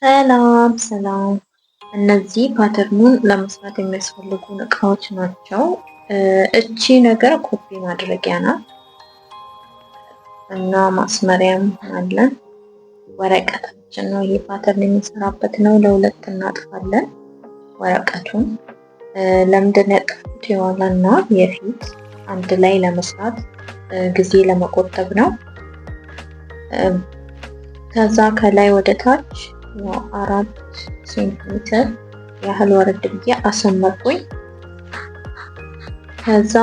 ሰላም ሰላም። እነዚህ pattern ኡን ለመስራት የሚያስፈልጉ እቃዎች ናቸው። እቺ ነገር ኮፒ ማድረጊያ ናት እና ማስመሪያም አለን። ወረቀታችን ነው፣ ይሄ pattern የምንሰራበት ነው። ለሁለት እናጥፋለን ወረቀቱን። ለምንድን ነው ያጠፍኩት? የኋላና የፊት አንድ ላይ ለመስራት ጊዜ ለመቆጠብ ነው። ከዛ ከላይ ወደ ታች 4 ሴንቲሜትር ያህል ወረድ ብዬ አሰመርኩኝ። ከዛ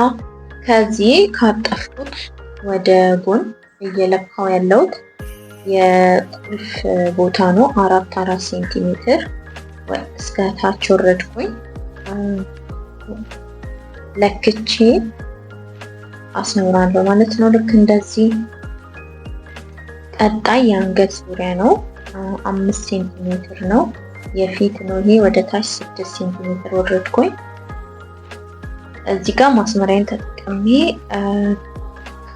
ከዚህ ካጠፍኩት ወደ ጎን እየለካው ያለሁት የቁልፍ ቦታ ነው። 4 4 ሴንቲሜትር እስከ ታች ወረድኩኝ። ለክቼ አሰምራለሁ ማለት ነው። ልክ እንደዚህ። ቀጣይ የአንገት ዙሪያ ነው። 5 ሴንቲሜትር ነው። የፊት ነው ይሄ። ወደ ታች 6 ሴንቲሜትር ወረድኩኝ። እዚህ ጋር ማስመሪያን ተጠቅሜ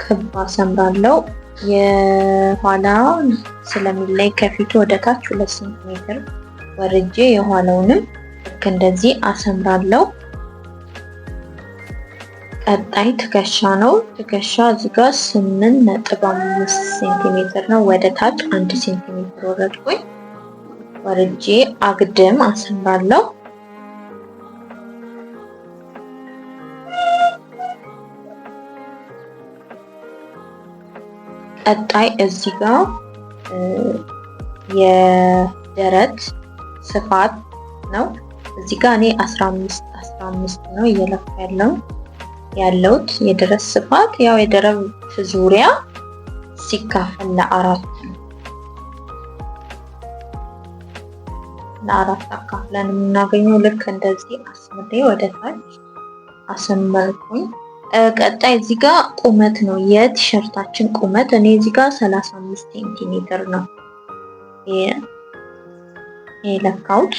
ክብ አሰምራለሁ። የኋላ ስለሚለይ ከፊቱ ወደ ታች 2 ሴንቲሜትር ወርጄ የኋላውንም ልክ እንደዚህ አሰምራለሁ። ቀጣይ ትከሻ ነው። ትከሻ እዚህ ጋር 8.5 ሴንቲሜትር ነው። ወደ ታች 1 ሴንቲሜትር ወረድኩኝ። ወርጄ አግድም አሰምራለሁ። ቀጣይ እዚህ ጋር የደረት ስፋት ነው። እዚህ ጋር እኔ 15 15 ነው እየለካ ያለውት የደረት ስፋት፣ ያው የደረት ዙሪያ ሲካፈል ለአራት ነው። ለአራት አካፍለን የምናገኘው ልክ እንደዚህ አስምሬ ወደ ታች አሰመርኩኝ። ቀጣይ እዚህ ጋር ቁመት ነው፣ የቲሸርታችን ቁመት። እኔ እዚህ ጋር 35 ሴንቲሜትር ነው የለካሁት።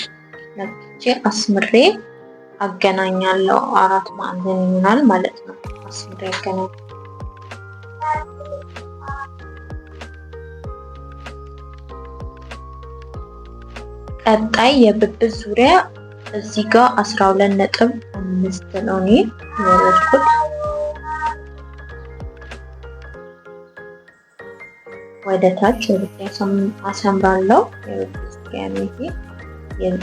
ለክቼ አስምሬ አገናኛለሁ። አራት ማዕዘን ይሆናል ማለት ነው። አስምሬ አገናኝ። ቀጣይ የብብት ዙሪያ እዚህ ጋር 12.5 ነው እኔ የወረድኩት። ወደ ታች ወርጄ አሰምራለሁ። የብብት ዙሪያ ነው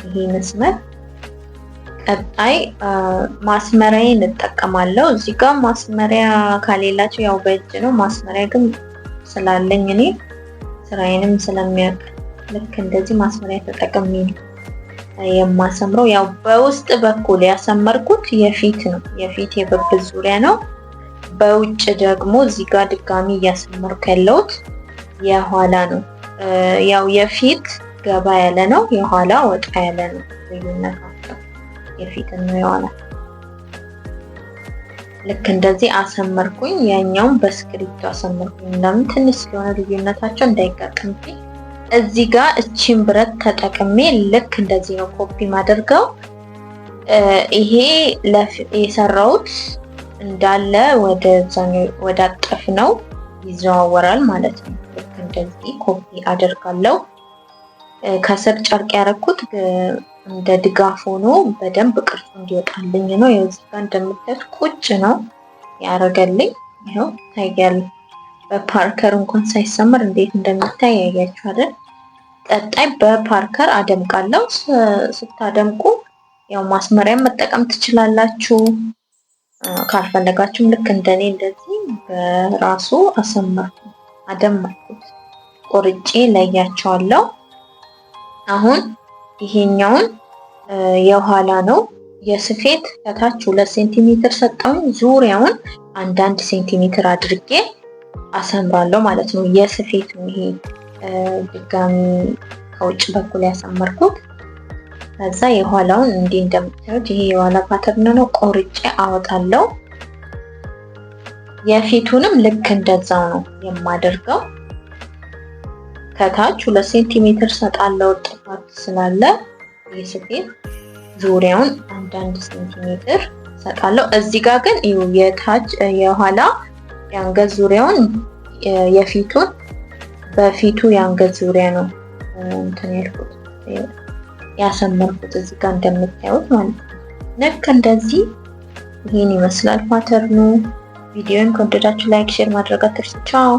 ይሄ መስመር። ቀጣይ ማስመሪያዬን እጠቀማለሁ። እዚህ ጋር ማስመሪያ ከሌላቸው ያው በእጅ ነው። ማስመሪያ ግን ስላለኝ እኔ ስራዬንም ስለሚያውቅ ልክ እንደዚህ ማስመሪያ ተጠቅሜ የማሰምረው። ያው በውስጥ በኩል ያሰመርኩት የፊት ነው፣ የፊት የብብት ዙሪያ ነው። በውጭ ደግሞ እዚህ ጋር ድጋሚ እያሰመርኩ ያለሁት የኋላ ነው። ያው የፊት ገባ ያለ ነው፣ የኋላ ወጣ ያለ ነው ልዩነታቸው፣ የፊት እና የኋላ። ልክ እንደዚህ አሰመርኩኝ። ያኛውን በስክሪፕቶ አሰመርኩኝ። ለምን ትንሽ ስለሆነ ልዩነታቸው እንዳይጋጥምብኝ። እዚህ ጋር እቺን ብረት ተጠቅሜ ልክ እንደዚህ ነው ኮፒ ማደርገው። ይሄ የሰራሁት እንዳለ ወደ አጠፍ ነው ይዘዋወራል ማለት ነው። ልክ እንደዚህ ኮፒ አደርጋለሁ። ከስር ጨርቅ ያደረኩት እንደ ድጋፍ ሆኖ በደንብ ቅርጹ እንዲወጣልኝ ነው። ያው እዚህ ጋር እንደምታዩት ቁጭ ነው ያደረገልኝ። ይኸው ይታያል። በ marker እንኳን ሳይሰመር እንዴት እንደሚታይ ያያችሁ አይደል? ቀጣይ በ marker አደምቃለሁ። ስታደምቁ ያው ማስመሪያም መጠቀም ትችላላችሁ። ካልፈለጋችሁም ልክ እንደኔ እንደዚህ በራሱ አሰመርኩ፣ አደመቅኩት። ቆርጬ ለያቸዋለሁ። አሁን ይሄኛውን የኋላ ነው የስፌት ከታች 2 ሴንቲሜትር ሰጠውኝ። ዙሪያውን አንዳንድ ሴንቲሜትር አድርጌ አሰምራለሁ ማለት ነው። የስፌት ነው ይሄ ድጋሚ ከውጭ በኩል ያሰመርኩት። ከዛ የኋላውን እንዲህ እንደምታዩት ይሄ የኋላ pattern ነው፣ ቆርጬ አወጣለሁ። የፊቱንም ልክ እንደዛው ነው የማደርገው። ከታች 2 ሴንቲሜትር ሰጣለው ጥፋት ስላለ የስፌት ዙሪያውን አንዳንድ ሴንቲሜትር ሰጣለው። እዚህ ጋር ግን የታች የኋላ የአንገት ዙሪያውን የፊቱን በፊቱ የአንገት ዙሪያ ነው እንትን ያልኩት። ያሰመርኩት እዚህ ጋር እንደምታዩት ማለት ነው። ልክ እንደዚህ ይህን ይመስላል pattern ኡ። ቪዲዮን ከወደዳችሁ like፣ share ማድረግ አትርሱ። ቻው።